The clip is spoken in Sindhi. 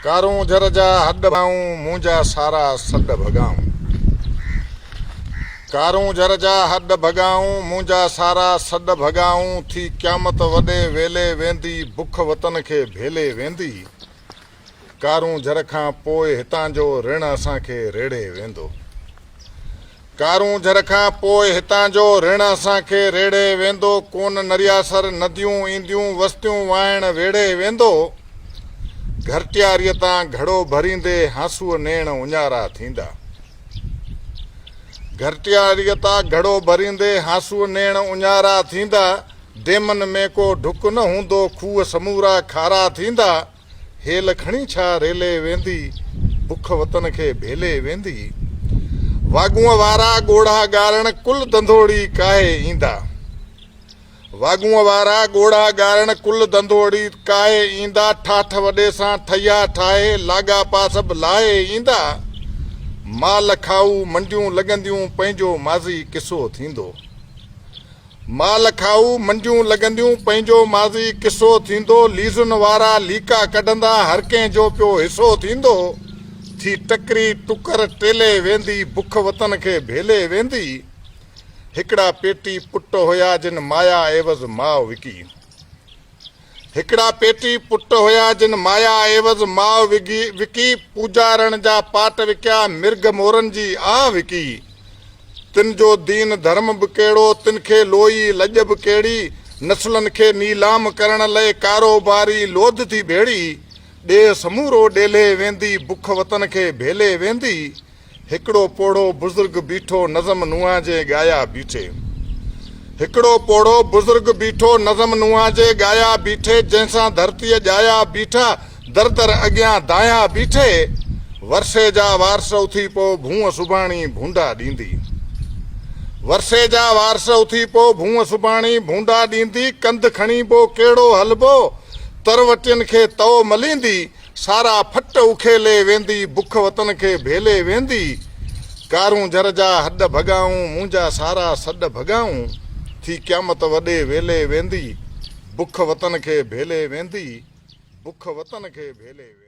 ڪارونجهر جا هڏ ڀڳائون، منهنجا سارا سڏ ڀڳائون. ڪارونجهر جا هڏ ڀڳائون، منهنجا سارا سڏ ڀڳائون، ٿي قيامت وڏي ويلي ويندي، بک وطن کي ڀيلي ويندي. ڪارونجهر کان پوء هتان جو رڻ اسان کي ريڙهي ويندو. ڪارونجهر کان پوء هتان جو رڻ اسان کي ريڙهي ويندو، ڪونه نرياسر نديون اينديون، وستيون واهڻ ويڙهي ويندو. گهرٽياريء تان گهڙو ڀريندي هانسوء نيڻ اڃارا ٿيندا. گهرٽياريء تان گهڙو ڀريندي هانسوء نيڻ اڃارا ٿيندا. ڊيمن ۾ ڪو ڍڪ نه هوندو، کوهه سمورا کارا ٿيندا. هيل کڻي ڇا ريلي ويندي، بک وطن کي ڀيلي ويندي. واڳونء وارا ڳوڙها ڳارڻ ڪل ڌنڌوڙي ڪاهي ايندا. واڳونء وارا ڳوڙها ڳارڻ ڪل ڌنڌوڙي ڪاهي ايندا. ٺاٺ وڏي سان ٺهيا ٺاهي، لاڳاپا سڀ لاهي ايندا. مال کائو منڊيون لڳنديون، پنهنجو ماضي قصو ٿيندو. مال کائو منڊيون لڳنديون، پنهنجو ماضي قصو ٿيندو، ليزن وارا ليڪا ڪڍندا، هر ڪنهن جو پيو حصو ٿيندو، ٿي ٽڪري ٽڪر ٽيلي ويندي، بک وطن کي ڀيلي ويندي، هڪڙا پيٽي پٽ هيا جن مايا عيوض ماء وڪي. هڪڙا پيٽي پٽ هيا جن مايا عيوض ماء وڪي، پوجارڻ جا پاٽ وڪيا، مرگهه مورن جي آه وڪي. تن جو دين ڌرم به ڪهڙو، تن کي لوئي لڄ به ڪهڙي، نسلن کي نيلام ڪرڻ لئه ڪاروباري لوڌ ٿي ڀيڙي. ڏيهه سمورو ڏيلهي ويندي، بک وطن کي ڀيلي ويندي. هڪڙو پوڙهو بزرگ بيٺو نظم نوحان جي ڳايا بيٺي. هڪڙو پوڙهو بزرگ بيٺو نظم نوحان جي ڳايا بيٺي جنهن سان ڌرتيء ڄايا بيٺا در در اڳيان دانهيا بيٺي ورثي جا وارث اٿي پو ڀونء سڀاڻي ڀونڊا ڏيندي ورثي جا وارث اٿي پو ڀونء سڀاڻي ڀونڊا ڏيندي ڪنڌ کڻي بو ڪهڙو هلبو تروٽين کي تئو مليندي سارا ڦٽ اکيلي ويندي، بک وطن کي ڀيلي ويندي. ڪارونجهر جا هڏ ڀڳائون، منهنجا سارا سڏ ڀڳائون. ٿي قيامت وڏي ويلي ويندي، بک وطن کي ڀيلي ويندي، بک وطن کي ڀيلي ويندي.